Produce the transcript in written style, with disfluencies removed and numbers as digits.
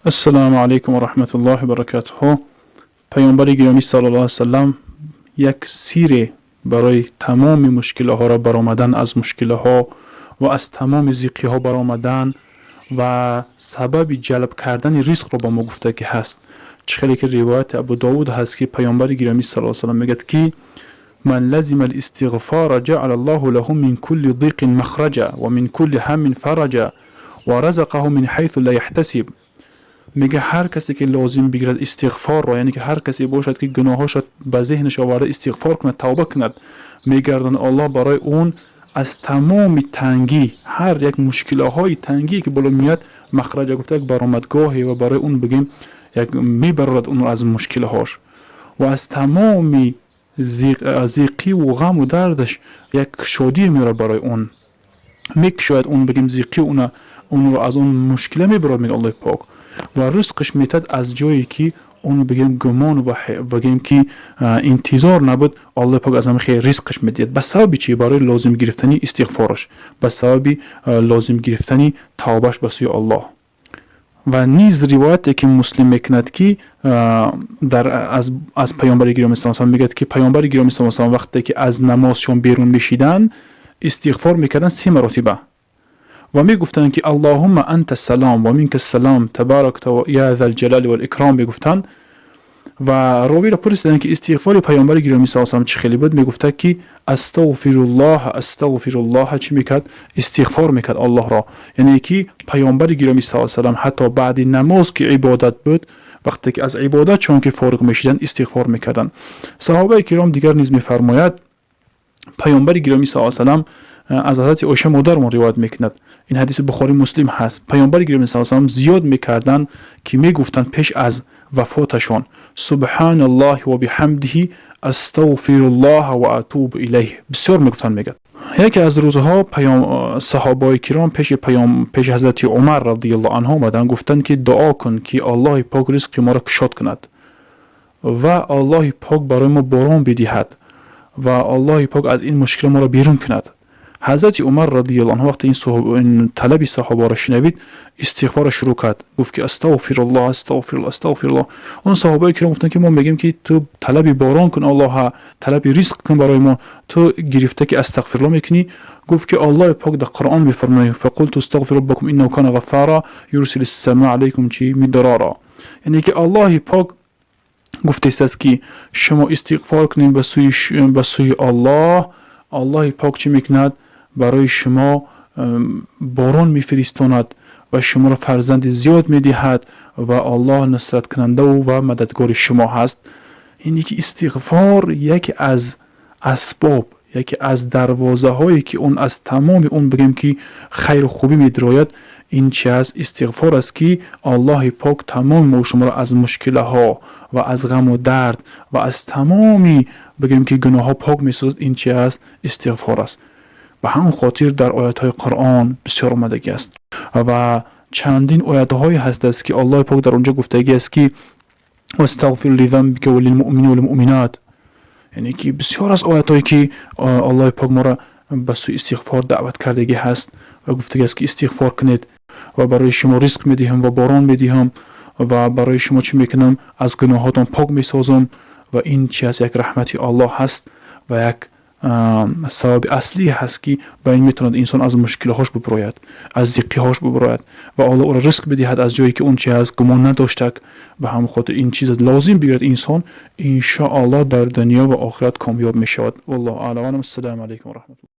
Ассалому алайкум ва раҳматуллоҳи ва баракатуҳу. Паёмбари гиромӣ саллаллоҳу алайҳи васаллам як сире барои тамоми мушкилаҳоро баромадан, аз мушкилаҳо ва аз тамоми зиқиҳо баромадан ва сабаби ҷалб кардани ризқро ба мо гуфта ки ҳаст. Чӣ хеле ки ривояти Абу Довуд ҳаст, ки паёмбари гиромӣ саллаллоҳу алайҳи васаллам мегӯяд, ки ман лазима алистиғфора ҷаъала Аллоҳу лаҳу мин кулли диқин махраҷа ва мин кулли ҳаммин фараҷа ва разақаҳу мин ҳайсу ла яҳтасиб. Мега, ҳар касе ки лозим бигирад истиғфорро, яъне ки ҳар касе бошад, ки гуноҳошро ба зеҳнаш оварда, истиғфор кунад, тавба кунад, мегардон Аллоҳ барои он аз тамоми тангӣ, ҳар як мушкилаҳои тангие ки боло меояд, махраҷа гуфта, як баромадгоҳе ва барои он бигем як мебарорад онро аз мушкилаҳош ва аз тамоми зиқиву ғаму дардаш як шодие меорад, барои он мекушояд, он бигем зиқи онро аз он мушкила мебарорад, мега Аллоҳи Пок, ва ризқиш метад аз ҷое ки он бигем гумон ва бигем ки интизор набуд. Аллоҳи Пок аз ҳама хел ризқиш медиҳад. Ба сабаби чӣ? Барои лозим гирифтани истиғфораш, ба сабаби лозим гирифтани тавбаш ба сӯи Аллоҳ. Ва низ ривояте ки Муслим мекунад, ки дар аз паёмбари гиромӣ саллаллоҳу мегӯяд, ки паёмбари гиромӣ саллаллоҳу вақте ки аз намозшон берун мешиданд, истиғфор мекарданд се маротиба ва мегуфтанд, ки Аллоҳумма анта салом ва минка салом, табаракта я зал ҷалали вал икром мегуфтанд. Ва ровиро пурсиданд, ки истиғфори паёмбари гиромӣ саллаллоҳу чӣ хеле буд? Мегуфта, ки астағфируллоҳ, астағфируллоҳ. Чӣ мекард? Истиғфор мекард Аллоҳро. Яъне ки паёмбари гиромӣ саллаллоҳу салам ҳатто баъди намоз, ки ибодат буд, вақте ки аз ибодат чун ки фориғ мешиданд, истиғфор мекарданд. Саҳобаи киром дигар низ мефармояд, паёмбари гиромӣ саллаллоҳу салам, аз ҳазрати Оиша модармон ривоят мекунад, ин ҳадиси Бухорӣ, Муслим ҳаст, паёмбари гиромӣ саллаллоҳу салам зиёд мекарданд, ки мегуфтанд пеш аз вафоташон: субҳаналлоҳи ва биҳамдиҳи, астағфируллоҳ ва атубу илайҳ. Бисёр мегуфтанд. Мегӯяд, яке аз рӯзҳо саҳобаи киром пеши ҳазрати Умар радиаллоҳу анҳу омаданд, гуфтанд, ки дуо кун, ки Аллоҳи Пок ризқи моро кушод кунад ва Аллоҳи Пок барои мо борон бидиҳад ва Аллоҳи Пок аз ин мушкила моро берун кунад. Ҳазрати Умар радиаллоҳу анҳу вақте ин талаби саҳобаро шинавид, истиғфорро шурӯъ кард, гуфт, ки астағфируллоҳ, астағфируллоҳ, астағфируллоҳ. Он саҳобаи киром гуфтанд, ки мо мегӯем, ки ту талаби борон кун, Аллоҳа талаби ризқ кун барои мо, ту гирифта ки астағфируллоҳ мекунӣ. Гуфт, ки Аллоҳи Пок дар Қуръон мефармояд: фақулту астағфиру раббакум иннаҳу кана ғаффара, юрсили ссамаа алайкум чи мидрара. Яъне ки Аллоҳи Пок гуфтааст, ки шумо истиғфор кунед ба сӯи Аллоҳ, Аллоҳи Пок чӣ мекунад? Барои шумо борон мефиристонад ва шуморо фарзанди зиёд медиҳад ва Аллоҳ нусраткунандаву ва мададгори шумо ҳаст. Яъне ки истиғфор яке аз асбоб, яке аз дарвозаҳое, ки он аз тамоми он бигем ки хайру хубӣ медирояд, ин чи аст? Истиғфор аст, ки Аллоҳи Пок тамоми мо шуморо аз мушкилаҳо ва аз ғаму дард ва аз тамоми бигем ки гуноҳҳо пок месозад. Ин чи аст? Истиғфор аст. Ба ҳамон хотир дар оятҳои Қуръон бисёр омадагӣ аст ва чандин оятҳое ҳастааст, ки Аллоҳи Пок дар онҷо гуфтагӣ аст, ки вастағфир лизамбика ва лилмуъминина валмуъминат. Яъне ки бисёр аз оятҳое, ки Аллоҳи Пок моро ба сӯи истиғфор даъват кардагӣ ҳаст ва гуфтагӣ аст, ки истиғфор кунед ва барои шумо ризқ медиҳам ва борон медиҳам ва барои шумо чӣ мекунам? Аз гуноҳотон пок месозам. Ва ин чи аст? Як раҳмати Аллоҳ ҳаст ва як сабаби аслӣ ҳаст, ки ба ин метавонад инсон аз мушкилиҳош бубурояд, аз зиқиҳош бубурояд ва Аллоҳ ӯро ризқ бидиҳад аз ҷое, ки он чи ҳаст, гумон надоштак. Ба ҳамон хотир ин чиз лозим бигирад инсон, иншоаллоҳ, дар дунё ва охират комёб мешавад. Валлоҳу аълам. Ассалому алайкум ва раҳматуллоҳ.